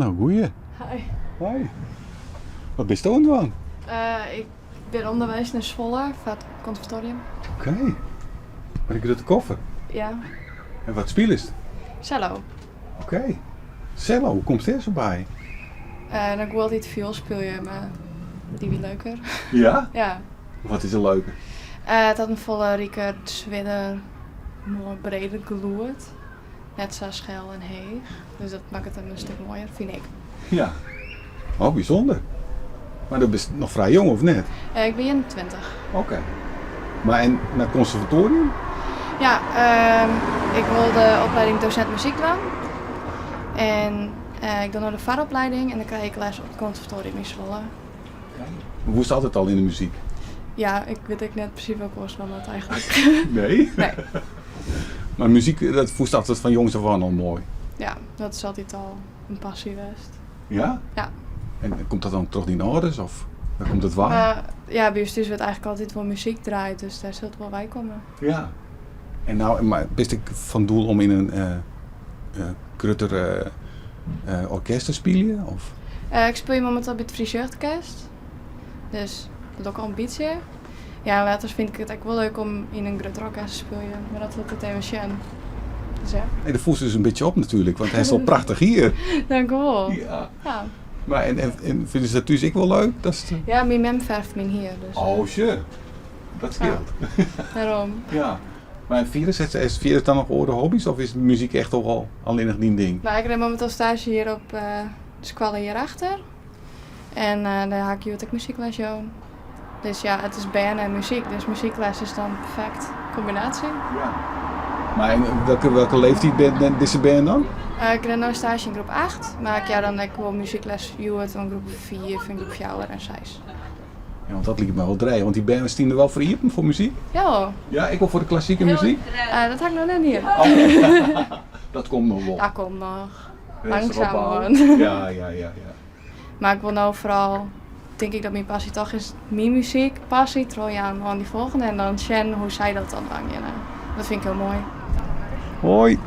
No, goeie. Hi. Hi. Wat bisto oan it dwaan? Ik bin ûnderweis nei Zwolle foar it konservatorium. Oké. Mei dy grutte koffer? Ja. En wat spilest? Cello. Oké. Cello, hoe komst dêr sa by? Uh, ik wol altyd fioel spylje, mar dy wie leuker. Ja? Ja. Wat is der leuker? It hat in folle riker, swierder, moai breder gelûd. Net sa skel en heech. Dus dat makket him in stik moaier, fyn ik. Ja. Oh, bysûnder. Mar do bist noch frij jong, of net? Ik bin 21. Oké. Mar en nei it konservatoarium? Ja, ik wol de opleiding dosint muzyk dwaan. En ik doch no de foaropleiding en dan krij ik les op it konservatoarium yn Zwolle. Woest altyd al yn de muzyk? Ja, ik wit ek net presys wat ik oars dwaan moat eigentlik. Nee? Nee. Mar muzyk, dat fûnst altyd fan jongs af oan al moai? Ja, dat is altyd al in passy west. Ja? Ja. En komt dat dan troch dyn âlders of wêr komt it wei? Ja, by ús thús wurdt eigentlik altyd wol muzyk draaid, dus dêr sil it wol wei komme. Ja. En no, mar bist ek fan doel om yn in grutter orkest te spyljen? Of? Ik spylje mominteel by it Fries Jeugdorkest, dus dat doch ik al in bytsje. Ja, letter fyn ik it ek wol leuk om yn in grutter orkest te spyljen, mar dat lit ik even sjen. Dus ja. Hey, do foelst dus in bytsje op natuerlik, want hast al prachtich hier. Dankewol. Ja. Ja. Mar en, en, en fine se dat thús ek wol leuk? Datst... Ja, myn mem fervet myn hier. Dus. Oh, sure. Dat skeelt. Dêrom. Ja. Mar fierders, hast fierders dan noch oare hobby's of is muzyk echt toch al allinnich dyn ding? No, ik rin mominteel staazje hjir op de skoalle hjirachter. En dêr ha ik hjoed ek muzykles jûn. Dus ja, it is bern en muzyk, dus muzykles is dan perfekt kombinaasje. Ja. Mar en welke, welke leeftiid binne dizze bern dan? Ik rin no staazje yn groep 8, mar ik jou dan ek wol muzykles hjoed oan groep 5 en groep 4 en 6. Ja, want dat liket my wol dreech, want dy bern stean der wol foar iepen foar muzyk? Ja. Ja, ek wol foar de klassike muzyk? Dat ha ik noch net dien. Dat komt noch wol. Dat komt noch. Rêstich Langsumoan. opbouwe. Ja, ja, ja, ja. Mar ik wol no foaral, tink ik dat myn passy toch is myn muzyk passy trochjaan oan dy folgjende en dan sjen hoe't sy dat dan dwaan geane. Dat fyn ik hiel moai. Hoi.